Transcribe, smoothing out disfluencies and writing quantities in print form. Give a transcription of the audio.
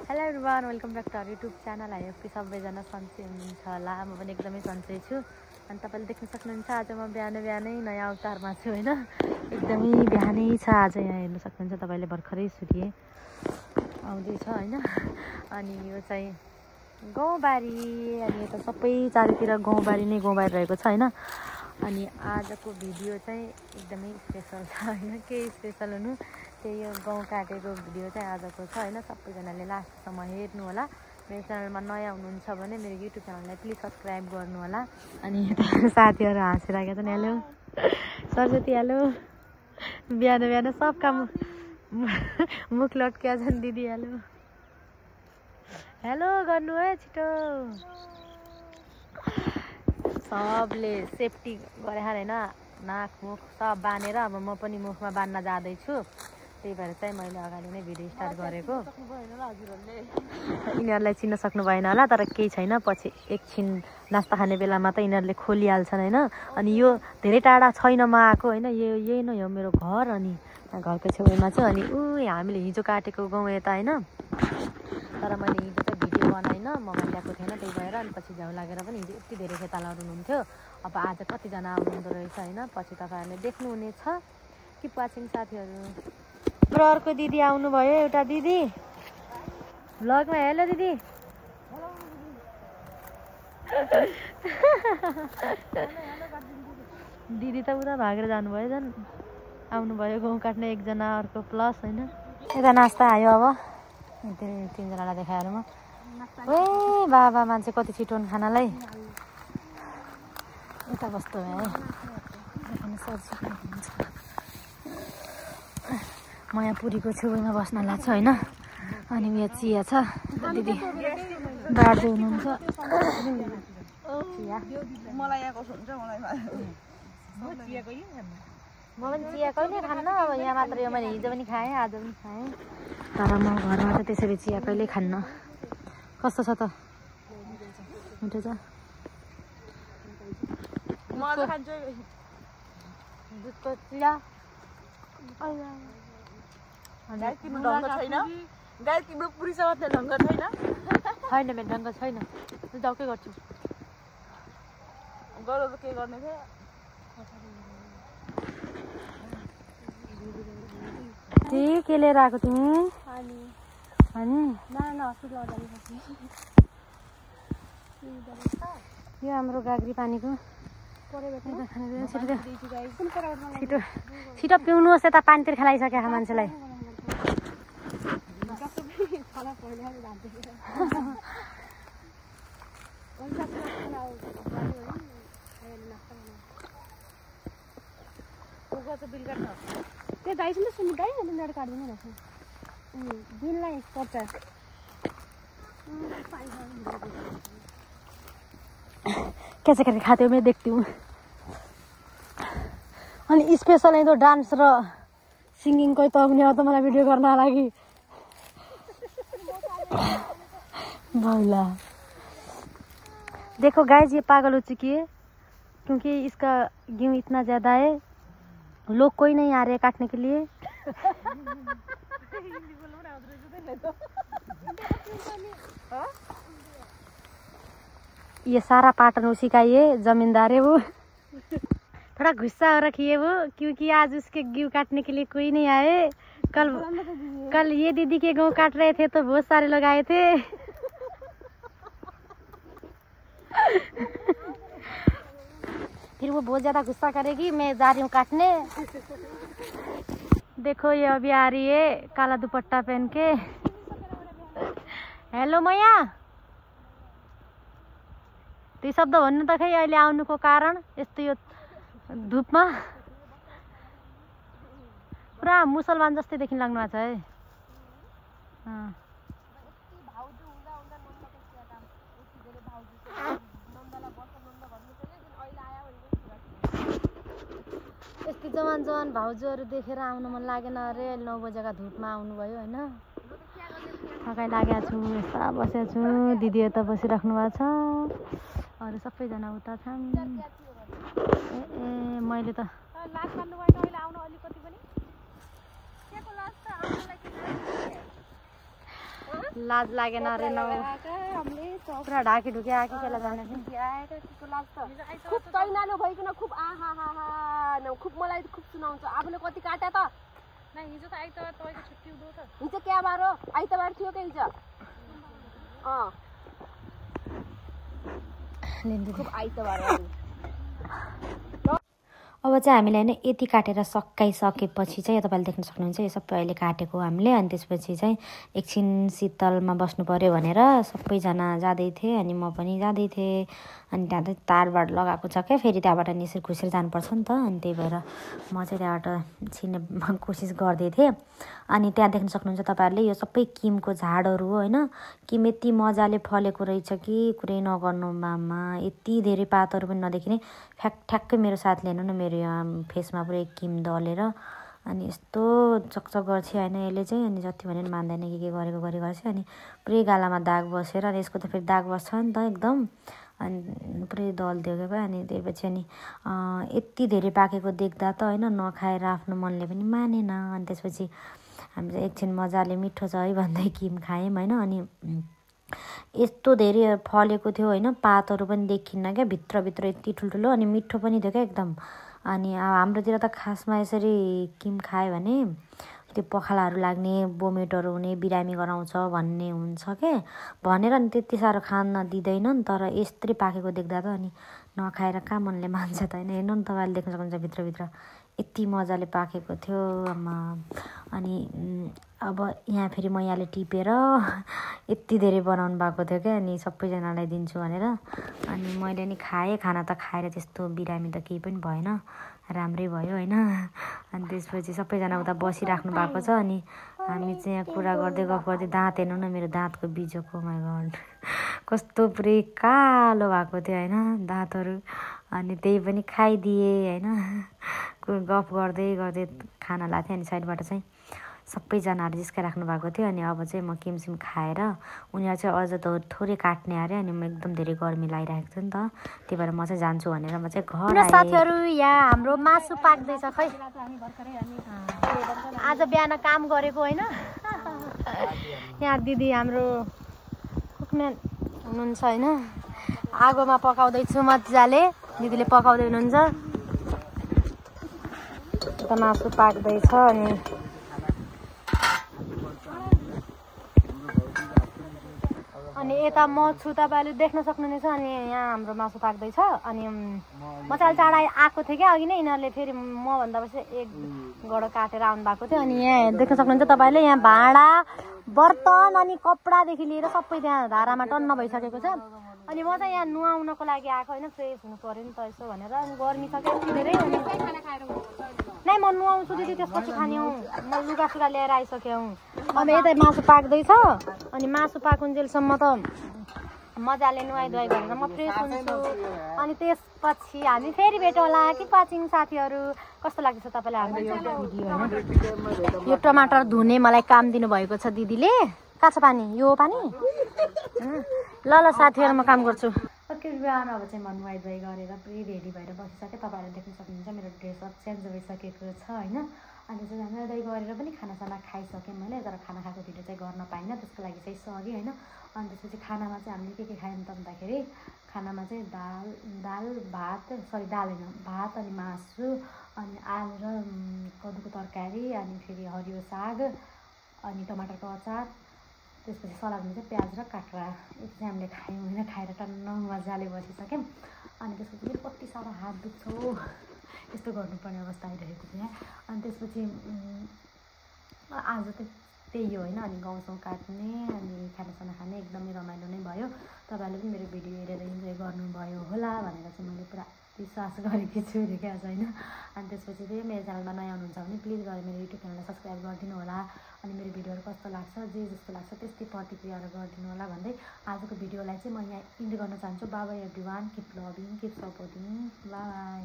Hello everyone, welcome back to our YouTube channel. I hope कि सबैजना सन्चै हुनुहुन्छ होला। म पनि एकदमै सन्चै छु। अनि तपाईँले देख्न सक्नुहुन्छ आज म बिहानै नयाँ अवतारमा छु होइन। एकदमै बिहानै छ आज। यहाँ हेर्न सक्नुहुन्छ तपाईँले, भर्खरै सूर्य आउँदैछ होइन। अनि यो चाहिँ गाउँबारी, अनि यता सबै चारैतिर गाउँबारी नै गाउँबारी रहेको छ होइन। अनि आजको भिडियो चाहिँ एकदमै स्पेसल छ होइन। के स्पेसल हुनु, त्यही यो गाउँ काटेको भिडियो चाहिँ आजको छ होइन। सबैजनाले लास्टसम्म हेर्नु होला। मेरो च्यानलमा नयाँ हुनुहुन्छ भने मेरो युट्युब च्यानललाई प्लिज सब्सक्राइब गर्नु होला। अनि यता साथीहरू हाँसिरहेको छन्। Hello Saraswati, hello. बिहान सबका मुख लट्किया छन्। दिदी हेलो हेलो गर्नु है छिटो। सबले सेफ्टी गरे होइन, नाक मुख सब बाँधेर। अब म पनि मुखमा बाँध्न जाँदैछु, त्यही भएर चाहिँ मैले अगाडि नै भिडियो स्टार्ट गरेको। यिनीहरूलाई चिन्न सक्नु भएन होला, तर केही छैन। पछि एकछिन नास्ता खाने बेलामा त यिनीहरूले खोलिहाल्छन् होइन। अनि यो धेरै टाढा छैन म आएको होइन, यही नै हो मेरो घर। अनि घरको छेउमा चाहिँ अनि हामीले हिजो काटेको गाउँ यता होइन। तर मैले हिजो चाहिँ भिडियो बनाइन, मोबाइल ल्याएको थिएन, त्यही भएर। अनि पछि झ्याउ लागेर पनि हिजो यति धेरै खेतालाहरू हुनुहुन्थ्यो। अब आज कतिजना आउनुहुँदो रहेछ होइन, पछि तपाईँहरूले देख्नुहुनेछ। कि वाचिङ साथीहरू। र अर्को दिदी आउनुभयो, एउटा दिदी भ्लगमा। हेलो दिदी। दिदी त उता भागेर जानुभयो, झन् आउनुभयो गाउँ काट्ने एकजना, अर्को प्लस होइन। यता नास्ता आयो। अब तिनजनालाई देखाएर म बाबा मान्छे कति छिटो खानालाई। यता कस्तो भयो है, म यहाँ पुरीको छेउमा बस्न लाग्छ होइन। अनि यहाँ चिया छ, दिदी बाँड्दै हुनुहुन्छ चिया। म पनि चिया कहिले खान्न। अब यहाँ मात्र यो मैले हिजो पनि खाएँ, आज पनि खाएँ, तर म घरमा त त्यसरी चिया कहिले खान्न। कस्तो छ त, मिठो छ। दुधको चिया छैन, मेरो ढङ्ग छैन। जाउ के गर्छु, के गर्ने थियो। के लिएर आएको तिमी? यो हाम्रो गाग्री पानीको छिटो पिउनुहोस्। यता पानीतिर खेलाइसक्यो मान्छेलाई। त्यो दाइसँग सुन्नु दाइ, मेरो काट्दिनु रहेछ बिललाई पर्छ। कैसे करके खाते हो मैं देखती हूँ। अनि स्पेशल है तो डांस र सिंगिंग कोई तो नहीं हो तो मला वीडियो करना लगी बोला। देखो गाइस, ये पागल हो चुकी है क्योंकि इसका गेहूं इतना ज्यादा है, लोग कोई नहीं आ रहे काटने के लिए। ये सारा पाटन उसी का, ये जमींदार है वो। थोड़ा गुस्सा हो रखी है वो, क्योंकि आज उसके गेहूं काटने के लिए कोई नहीं आए। कल ये दीदी के गेहूं काट रहे थे तो बहुत सारे लोग आए थे। फिर वो बहुत ज्यादा गुस्सा करेगी। मैं जा रही हूँ काटने। देखो ये अभी आ रही है काला दुपट्टा पहन के। हेलो मैया, त्यो शब्द भन्नु त खै अहिले आउनुको कारण। यस्तो यो धुपमा पुरा मुसलमान जस्तै देखिन लाग्नु भएको छ है। यस्तो जवान भाउजूहरू देखेर आउन मन लागेन अरे। 9 बजेका धुपमा आउनुभयो होइन। थकाइ लागेको छु, यता बसेको छु। दिदी यता बसिराख्नु भएको छ, अरू सबैजना उता छन्। मैले त लाज लागेन अरे न पुरा ढाकी ढुकी आएको केला जाने खुब तैनालो भइकन खुब आहा खुब मलाई खुब सुनाउँछ आफूले कति काट्या त हिजो त आइतबार तपाईँको छुट्टी हुँदो त हिजो क्या बार हो आइतबार थियो के हिजो खुब आइतबार अब चाहिँ हामीले होइन यति काटेर सकाइसकेपछि चाहिँ तपाईँले देख्न सक्नुहुन्छ यो सबै अहिले काटेको हामीले अनि त्यसपछि चाहिँ एकछिन शीतलमा बस्नु पऱ्यो भनेर सबैजना जाँदै थिएँ अनि म पनि जाँदै थिएँ अनि त्यहाँ चाहिँ तारबाट लगाएको छ क्या फेरि त्यहाँबाट निसेर खुसेर जानुपर्छ नि त अनि त्यही भएर म चाहिँ त्यहाँबाट छिर्ने कोसिस गर्दै थिएँ अनि त्यहाँ देख्न सक्नुहुन्छ तपाईँहरूले यो सबै किमको झाडहरू हो होइन किम यति मजाले फलेको रहेछ कि कुरै नगर्नु मामा यति धेरै पातहरू पनि नदेखिने ठ्याक्कै मेरो साथले हेर्नु न मेरो यहाँ फेसमा पुरै किम दलेर अनि यस्तो चकचक गर्छ होइन यसले चाहिँ अनि जति भने पनि मान्दैन के गरेको गर्छ अनि पुरै गालामा दाग बसेर अनि यसको त फेरि दाग बस्छ नि त एकदम अनि पुरै दलिदियो क्या भयो अनि त्यसपछि अनि यति धेरै पाकेको देख्दा त होइन नखाएर आफ्नो मनले पनि मानेन अनि त्यसपछि हामी चाहिँ एकछिन मजाले मिठो छ है भन्दै किम खायौँ होइन अनि यस्तो धेरै फलेको थियो होइन पातहरू पनि देखिन्न क्या भित्रभित्र यति ठुल्ठुलो अनि मिठो पनि थियो क्या एकदम अनि हाम्रोतिर त खासमा यसरी किम खायो भने त्यो पखालाहरू लाग्ने बोमेटहरू हुने बिरामी गराउँछ भन्ने हुन्छ के भनेर अनि त्यति साह्रो खान दिँदैन नि तर यस्तै पाकेको देख्दा त अनि नखाएर कहाँ मनले मान्छ त होइन हेर्नु नि तपाईँले देख्न सक्नुहुन्छ भित्रभित्र यति मजाले पाकेको थियो आमा अनि अब यहाँ फेरि म यहाँले टिपेर यति धेरै बनाउनु भएको थियो क्या अनि सबैजनालाई दिन्छु भनेर अनि मैले नि खाएँ खाना त खाएर त्यस्तो बिरामी त केही पनि भएन राम्रै भयो होइन अनि त्यसपछि सबैजना उता बसिराख्नु भएको छ अनि हामी चाहिँ यहाँ कुरा गर्दै गफ गर्दै दाँत हेर्नु न मेरो दाँतको बिजोको माइ गड कस्तो पुरै कालो भएको थियो होइन दाँतहरू अनि त्यही पनि खाइदिएँ होइन गफ गर्दै गर्दै खाना लाथेँ अनि साइडबाट चाहिँ सबैजनाहरू जिस्काइराख्नु भएको थियो अनि अब चाहिँ म किमसिम खाएर उनीहरू चाहिँ अझ थोरै काट्ने अरे अनि म एकदम धेरै गर्मी लागिरहेको छु नि त त्यही भएर म चाहिँ जान्छु भनेर म चाहिँ घर आएँ। साथीहरू यहाँ हाम्रो मासु पाक्दैछ खै आज बिहान काम गरेको होइन यहाँ दिदी हाम्रो कुकम्यान हुनुहुन्छ होइन आगोमा पकाउँदैछु मजाले दिदीले पकाउँदै हुनुहुन्छ यता मासु पाक्दैछ अनि यता म छु तपाईँले देख्न सक्नुहुनेछ अनि यहाँ हाम्रो मासु पाक्दैछ अनि म चाहिँ चाँडै आएको थिएँ क्या अघि नै यिनीहरूले फेरि मभन्दा पछि एक गडो काटेर आउनु भएको थियो अनि यहाँ देख्न सक्नुहुन्छ तपाईँले यहाँ भाँडा बर्तन अनि कपडादेखि लिएर सबै त्यहाँ धारामा टन्न भइसकेको छ अनि म चाहिँ यहाँ नुहाउनको लागि आएको होइन फ्रेस हुनु पऱ्यो नि त यसो भनेर अनि गर्मी सक्यो धेरै नै म नुहाउँछु दिदी त्यसपछि खाने हौ म लुगासुगा ल्याएर आइसकेँ अब यता मासु पाक्दैछ अनि मासु पाकुन्जेलसम्म त मजाले नुहाइधुवाइ गरेर म फ्रेस हुन्छु अनि त्यसपछि हामी फेरि भेट होला कि पाचिङ साथीहरू कस्तो लाग्दैछ तपाईँलाई हाम्रो यो भिडियो होइन यो टमाटर धुने मलाई काम दिनुभएको छ दिदीले कहाँ छ पानी यो पानी ल साथीहरू म काम गर्छु ओके बिहान अब चाहिँ म नुहाइधुवाइ गरेर पुरै रेडी भएर बसिसकेँ तपाईँहरूले देख्न सक्नुहुन्छ मेरो ड्रेसअप चेन्ज भइसकेको छ होइन अनि चाहिँ नुहाइधुवाइ गरेर पनि खानासाना खाइसकेँ मैले तर खाना खाएको भिडियो चाहिँ गर्न पाइनँ त्यसको लागि चाहिँ सरी होइन अनि त्यसपछि खानामा चाहिँ हामीले के खायौँ त भन्दाखेरि खानामा चाहिँ दाल भात दाल होइन भात अनि मासु अनि आलु र कदुको तरकारी अनि फेरि हरियो साग अनि टमाटरको अचार त्यसपछि सलादमा चाहिँ प्याज र काँक्रा यति चाहिँ हामीले खायौँ होइन खाएर टन्न मजाले बसिसक्यौँ अनि त्यसपछि फेरि कति साह्रो हात दुख्छ यस्तो गर्नुपर्ने अवस्था आइरहेको थियो अनि त्यसपछि आज चाहिँ त्यही हो होइन अनि गाउँसाउँ काट्ने अनि खानासाना खाने एकदमै रमाइलो नै भयो तपाईँहरूले पनि मेरो भिडियो हेरेर इन्जोय गर्नुभयो होला भनेर चाहिँ मैले पुरा विश्वास गरेकी छु क्या छैन अनि त्यसपछि चाहिँ मेरो च्यानलमा नयाँ हुनुहुन्छ भने प्लिज गरेर मेरो युट्युब च्यानललाई सब्सक्राइब गरिदिनु होला अनि मेरो भिडियोहरू कस्तो लाग्छ जे जस्तो लाग्छ त्यस्तै प्रतिक्रियाहरू गरिदिनु होला भन्दै आजको भिडियोलाई चाहिँ म यहाँ इन्ड गर्न चाहन्छु by everyone keep loving keep supporting by